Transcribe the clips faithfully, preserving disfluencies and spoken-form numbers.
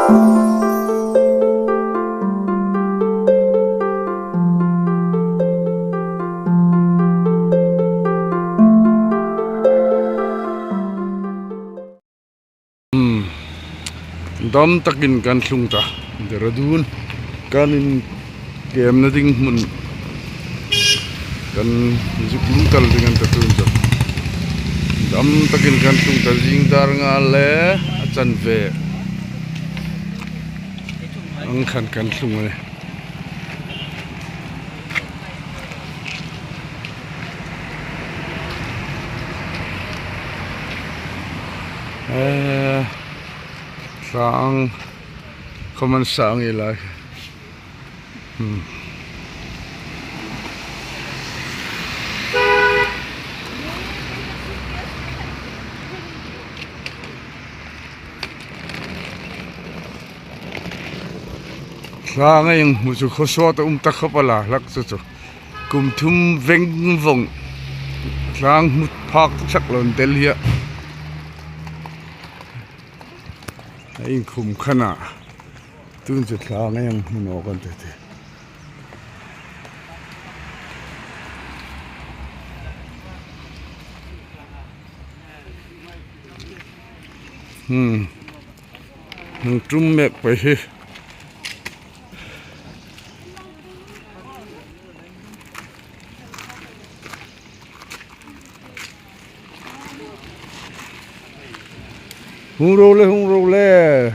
Hmm. Dam takin kan tlung ta. Dehradun kan inkemna ding hmun kan zuk lungtal ding an ta tun chu. Dam takin kan tlung ta, zing dar nga le a chanve ang khan kan tlung a nih. Eh, sang, khawm an sang ei lai. Hmm. Tlang ei hmu chu khawsawt a um ta khawp el a, hlak chu chu. Kum thum veng vong tlang hmu phak sak lo an tel hi a. A inkhum khan a. Tun chu tlang ei hmu naw kan ti ti. Hmm. Hung tum mek pei hi. Hung ro le, hung ro le.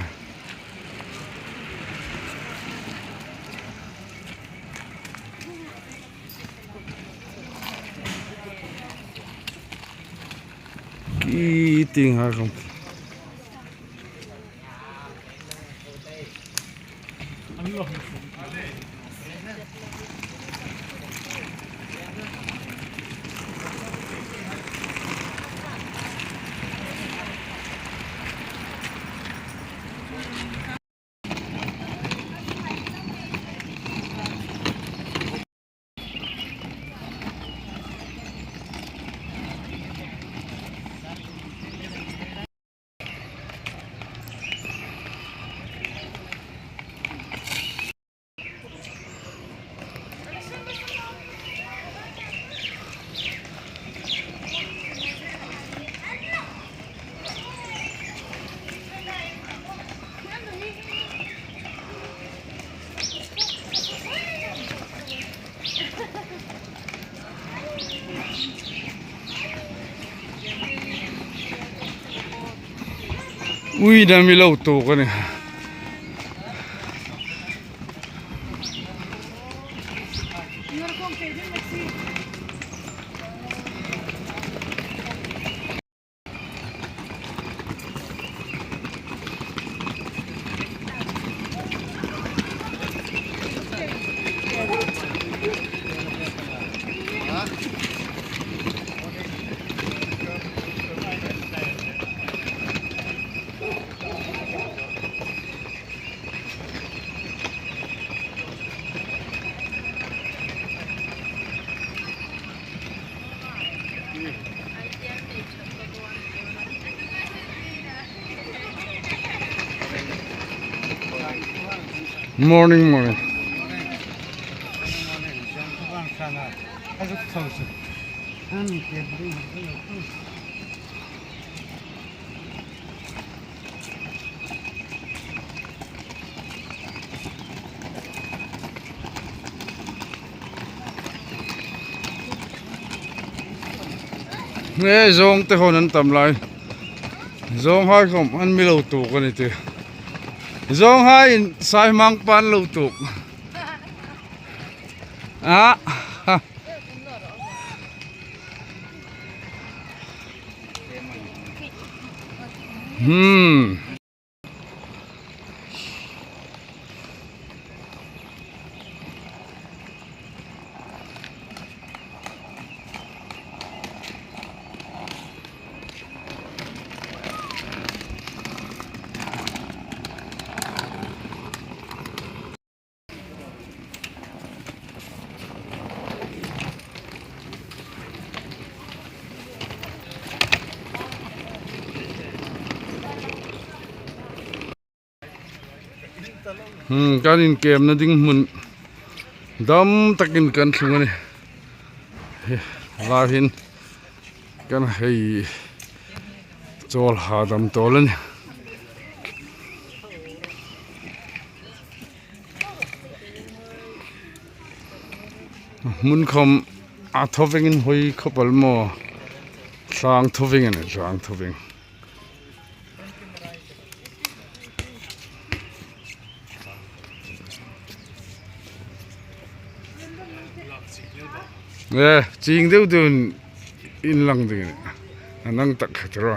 Ki ting ha kong. Ui, dam mi lo tuok a nih. Morning, morning. Nge, zawng te hon an tam lai. Zawng hai khom an mi lo tuok a ni ti. Zawng hai in Saimang pan lo tuok. Ah. Hmm. Hmm, kan inkemna ding hmun dam takin kan tlung a nih. Hi, lai hin kan hei chawl ha dam tawl a nih. Hmun khawm a thaw vengin hoi khawp el maw. Tlang thaw veng a nih, tlang thaw veng. Eh, ching deu deu in lang ding. A nang tak khat ro.